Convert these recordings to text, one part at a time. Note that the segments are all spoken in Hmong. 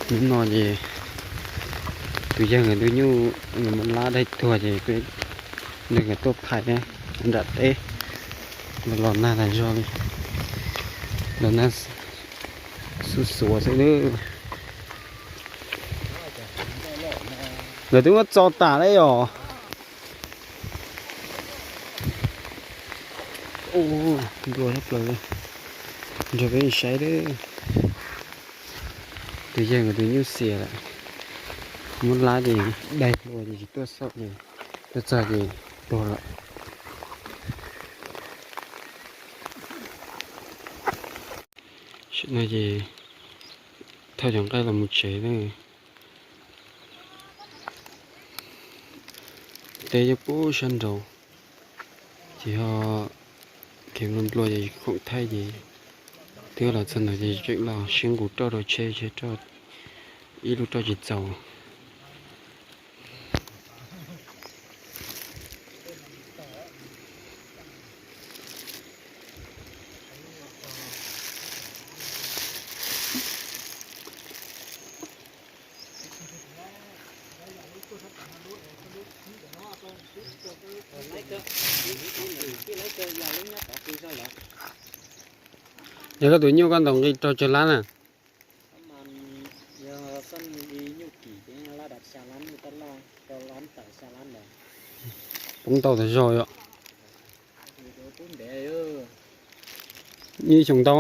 Hnub no ces tus yawg nkawd tus nyuj, nkawd muab lab daig tuag ces peb nrog nkawd tuaj phais thiab nram teb. Los nag tas zog li, los nag xuv xuav xwb lawm. Lawv twb muab txo tas lawm yom. Ua nplua tshaj plaws li, nrog peb saib lawm. Tus yawg nkawd tus nyuj xiam lawm, muab lab ces daig hlua ces tsis tuaj xauj ces tuaj txog ces tuag lawm. Tam sim no ces thauj cov nqaij los mus tsev lawm. Teb nyob puag sab nraud, ces ho kev nplua nplua ces khoom thaij ces twb los txog ntawd ces tseem los siab nqus roj rau tsheb, tsheb roj ib lub roj tsis txaus. Yog koj tus nyuj koj ntaus nqi rau tsawg lab na? Poob ntau tas zog yom. Ib xyoo ntau.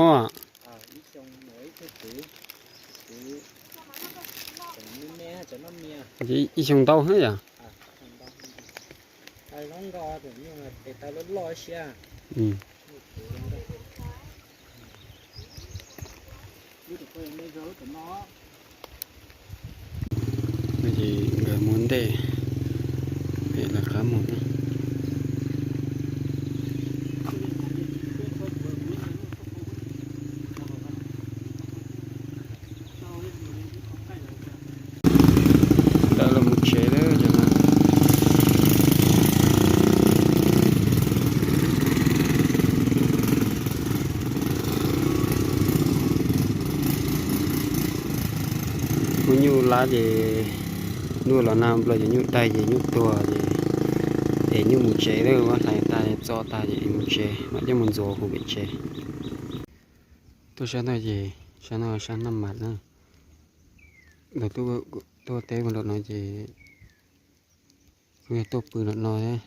Ib xyoo ntau yom. Ces nkawd mus ntej, pem lawv qab mus. Lawv los mus tsev lawm cov no. Muab nyuj lab ces, nyuj los nag nplua ces nyuj daig ces nyuj tuag ces, es nyuj mus tsev lawm, muab hlais tas txo tas ces es mus tsev, mam coj mus ntxuav hauv pem tsev. Tuaj sab no ces, sab no sab Naj Mas na. Lawv tuaj teb mus nram no ces kuj yog tuaj pw nram no thiab.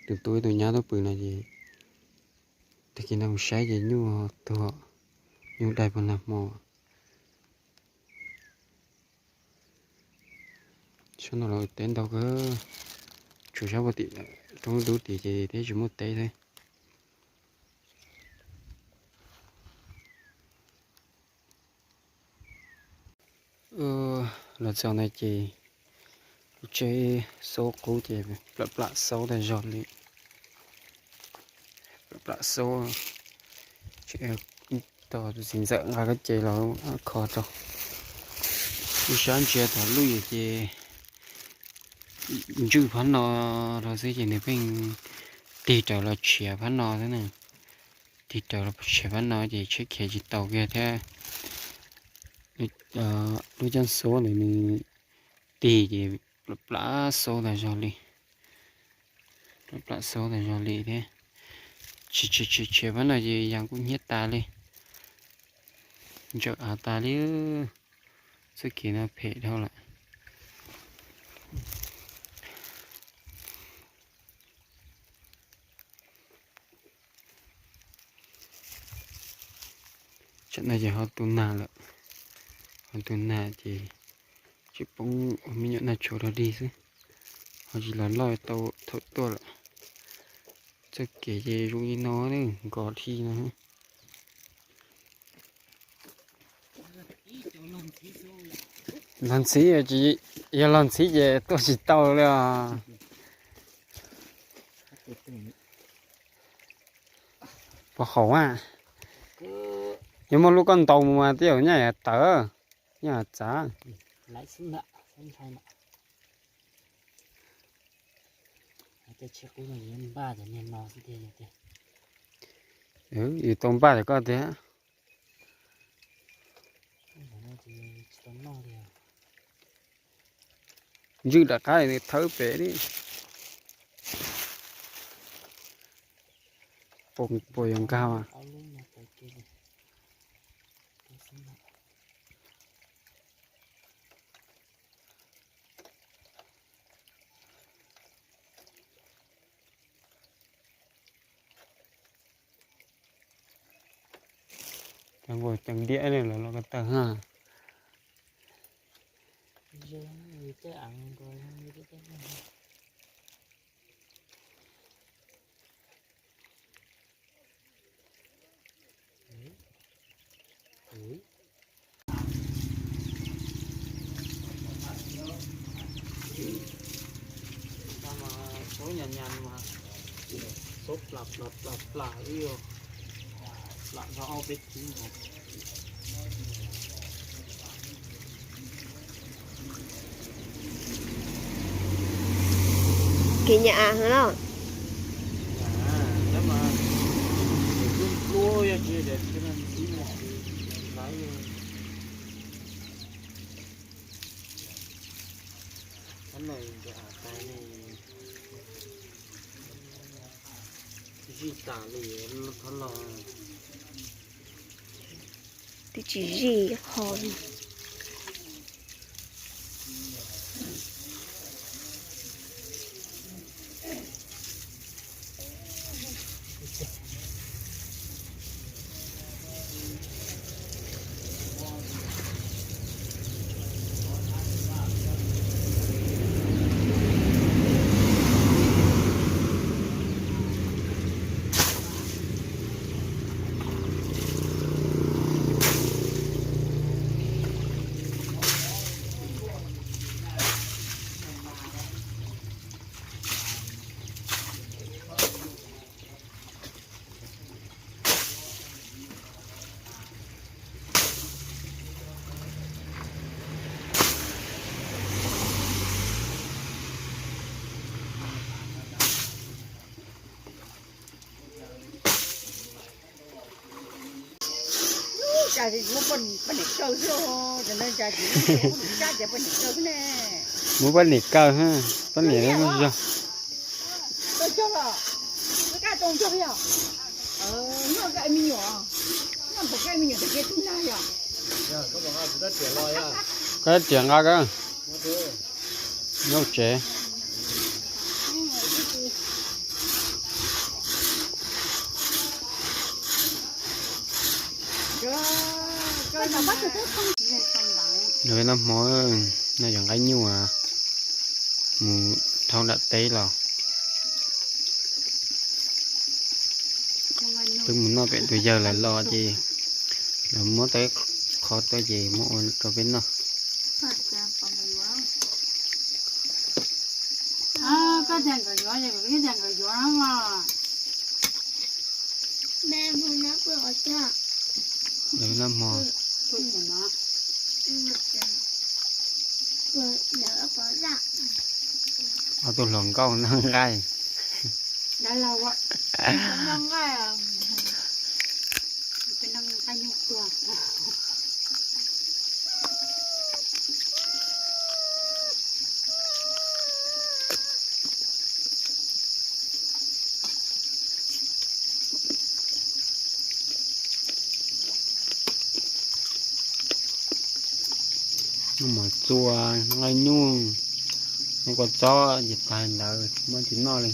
Tus tub ib tus nyab tuaj pw no ces tag kis no mus saib ces nyuj tuag, nyuj daig puag nag hmo. Sab no los teb ntau kawg, tshuav sab puag tim roob dub tid ces twb tsis muaj teb thiab. Los txog ntawd ces lub tsheb xob qub ces plam plam xob tas zog li. Plam plam xob, tog tus txiv ntxawm nqa koj ces los kho rau. Ib sab ntsia tom lub yam ces ntswj phab no rau xwb ces nws pheej tig raws los tshiav phab no xwb na. Tig raws los tshiav phab no ces tsheb khiav tsis tau kiag thiab. Lub caj xob ntawd nws tig ces plam plam xob tas zog li. Plam plam xob tas zog li thiab. Tsis tsis tsis tshiav phab no ces yas kuj hnyiab tas li. Ntsawm av tas li. Txoj kev no phem dhau lawm. Tsam no ces ho tu nag lawm, ho tu nag ces tseem poob ua me nyuam nag tshuav dog dig xwb, ho tsis los loj tau thaum tuaj lawm. Txoj kev ces zoo li no, nkos dhi no. Los ntxhiv, yog los ntxhiv ces tuaj tsis tau li os. Puas haum a? Yog muaj lub koj ntaus mus mas twb yog nyaj tawv, nyaj txav. Yus tau npaj cov koj tiag. Ntswj rov qab nws thawb pem li. Puas yuav nkag mas? Cov nkaus cov diab ne los los ko taw ha. Xauv nyas nyas mas xauv plam plam plam plam ib yam plam tau ob peb tug. Kev nyam av heev los? Zij tas li, thov los. Twb tsis zij qho li. Cas muab poj niam kaw xwb, cas muab poj niam kaw xwb ne. Muab poj niam kaw, poj niam muaj zog. Koj riam nqa koj nyob tsev. Lawv noj hmo, noj cov nqaij nyuj mus thauj nram teb los. Twb mus noj pem tus yawg lawv los ces lawv muab tau qho tuaj ces muab ua rau peb noj. Lawv noj hmo. Ob tug hluas nkauj noj nqaij. Noj mov txua, nqaij nyuj, noj kua txob ces tag li ntawd, muab tsis noj li.